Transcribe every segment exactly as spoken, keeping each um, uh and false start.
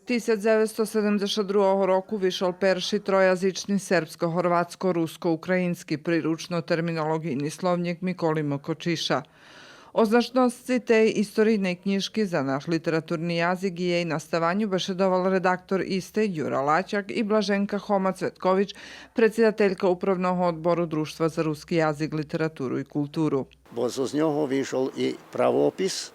Тисяч дзевецсто седемдзешат другого року вишол перши троязични сербско-горватско-руско-українски приручно-терминолоґийни словнїк Миколи М. Кочиша. О значносци тей историйней кнїжки за наш литературни язик и єй наставаню бешедовал редактор истей Дюра Латяк и Блаженка Хома Цветкович, предсидателька Управного одбору Дружтва за руски язик, литературу и културу. Бо зоз нього вишол и правопис,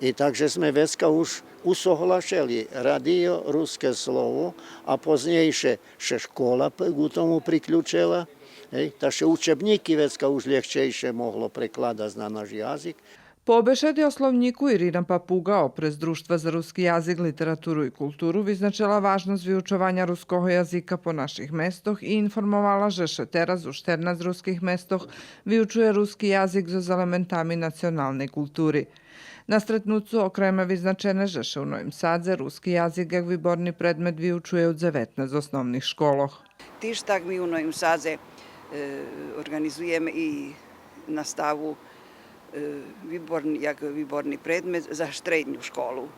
и так же зме вецка уж усоглашели Радио Руске Слово, а познєйше ше школа п-, ку тому приключела, гей, та ше учебнїки вецка уж лєгчейше могло прекладац на наш язик. По бешеди о словнїку Ирина Папуґа, опрез Дружтва за руски язик, литературу и културу, визначела важносц виучованя руского язика по наших местох и информовала же ше тераз у штернац руских местох виучує руски язик зоз елементами националней култури. На стретнуцу окреме визначене же ше у Новим Садзе руски язик як виборни предмет виучує у дзеветнац основних школох. Тиж так ми у Новим Садзе, е, орґанизуєме и наставу, е, виборни, як виборни предмет за штредню школу.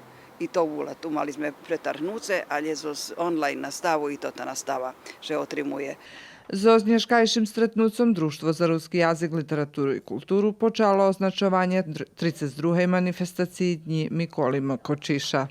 И то вулату мали зме претаргнуце, алє зоз онлайн наставу и то та настава ше отримує. Зоз нєшкайшим стретнуцом Дружтво за руски язик, литературу и културу почало означованє др-, трицец другей манифестациї Днї Миколи М. Кочиша.